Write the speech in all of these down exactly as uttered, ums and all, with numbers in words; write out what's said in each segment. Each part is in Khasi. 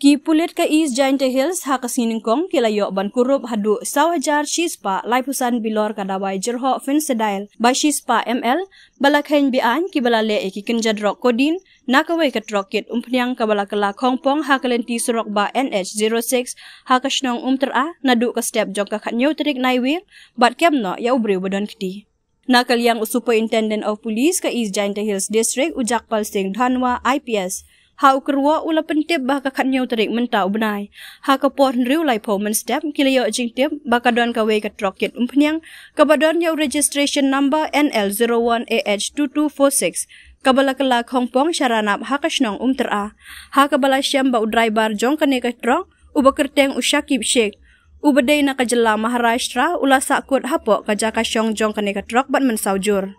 Ki pulit ka East Jaintia Hills ha ka sngi Nyngkong ki la ïoh ban kurup haduh saw hajar shispah laiphew san bilor ka dawai jyrhoh Phensedyl ba shispah M L ba la kheiñ beaiñ kiba la leh ïa ki kynja drok codeine na kawei ka trok kit umphniang kaba la kylla khongpong ha ka lynti surok bah N H zero six ha ka shnong Umtyra naduh ka step jong ka khathynñiew tarik Naiwieng bad kem noh ïa u briew ba don kti. Na ka liang u Superintendent of Police ka East Jaintia Hills District u Jagpal Singh Dhanwa I P S ha u kyrwoh u la pyntip ba ha ka khathynñiew tarik mynta u bnai ha ka por hynriew laiphew mynstep ki la ïoh jingtip ba ka don kawei ka trok kit umphniang kaba don ïa u registration number N L zero one A H two two four six kaba la kylla khongpong sharanap ha ka shnong Umtyra ha kaba la shem ba u driver jong kane ka trok uba kyrteng u Shakib Sheikh uba dei na ka jylla Maharashtra u la sahkut hapoh ka jaka shong jong kane ka trok bad mynsaw jur.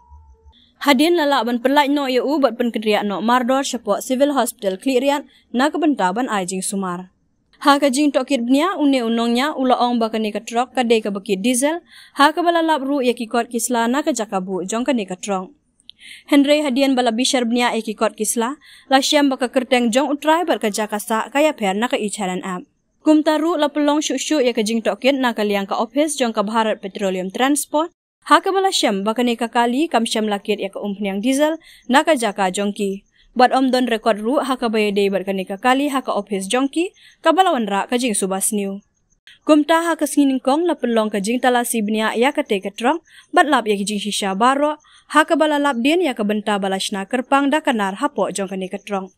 Hadien la lah ban pynlait noh ïa u bad pynkynriah noh mardor shapoh Civil Hospital Khliehriat na ka bynta ban ai jingsumar. Ha ka jingtohkit bniah une u nongñiah u la ong ba kane ka trok ka dei kaba kit diesel ha kaba la lap ruh ïa ki kot ki sla na ka jaka buh jong kane ka trok. Hynrei hadien ba la bishar bniah ïa ki kot ki sla la shem ba ka kyrteng jong u trai bad ka jaka sah ka ïapher na ka e-challan app. Kumta ruh la pynlong shuh shuh ïa ka jingtohkit na ka liang ka ophis jong ka Bharat Petroleum Transport ha kaba la shem ba kane ka kali kam shem la kit ïa ka umphniang diesel na ka jaka jong ki bad ym don rekod ruh ha kaba ïadei bad kane ka kali ha ka ophis jong ki kaba la wanrah ka jingsuba sniew. Kumta ha ka sngi Nyngkong la pynlong ka jingtalasi bniah ïa katei ka trok bad lap ïa ki jingshisha baroh ha kaba la lap dien ïa ka bynta ba la shna kyrpang da ka nar hapoh jong kane ka trok.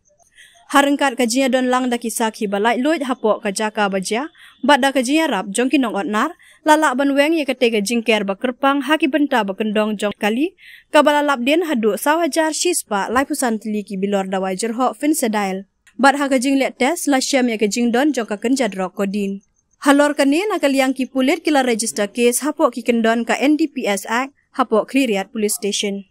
Ha ryngkat ka jingïadon lang da ki sakhi ba laitluid hapoh ka jaka ba jia bad da ka jingïarap jong ki nongotnar la lah ban weng ïa katei ka jingker ba kyrpang ha ki bynta ba kyndong jong kali kaba la lap dien haduh saw hajar shispah laiphew san tylli ki bilor dawai jyrhoh Phensedyl. Bad ha ka jingleh test la shem ïa ka jingdon jong ka kynja drok codeine. Halor kane na ka liang ki pulit ki la register case hapoh ki kyndon ka N D P S Act hapoh Khliehriat Police Station.